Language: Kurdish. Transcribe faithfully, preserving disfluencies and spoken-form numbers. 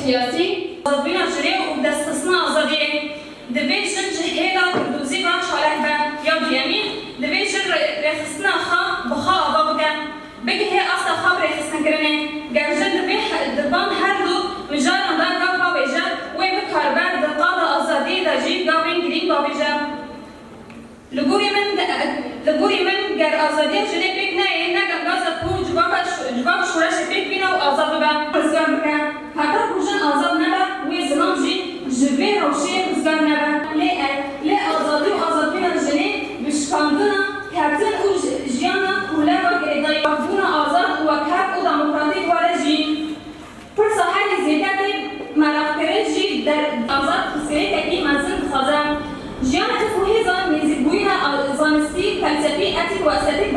siyasî, azadbûna jinê û destxistina azadiyê. Divê jin ji hêla kirdozî ve çalak be. Ya duyemîn, divê jin rê-, rêxistina xwe bi xwe ava bike. Bigihê asta xwe bi rêxistinkirinê. Ger jin di vê he-, di van her du mijaran de gav bavêje, wê bikaribe di qada azadiyê de jî gavên girîng bavêje. Li gorî min, li gorî min, ger azadiya jinê pêk neyê, ne gengaza ku civaka şo-, civak şoreşê pêk bîne û azad bibe, rizgar bike. Heta ku jin azad nebe, wê zilam jî ji vê rewşê rizgar nebe. Lê ev, lê azadî û azadbûna jinê bi şikandina ketin û ji-, jiyana kolev ve girêdayî. Bûna azad û wekhev û demokratîk were jî. Pirsa herî zêde tê meraqkirin jî der-, azad pirsgirêkekî mezin dixwaze. Jiyaneke ku hêza nêzîkbûyîna a-, zanistî, felsefî, etîk û estetîk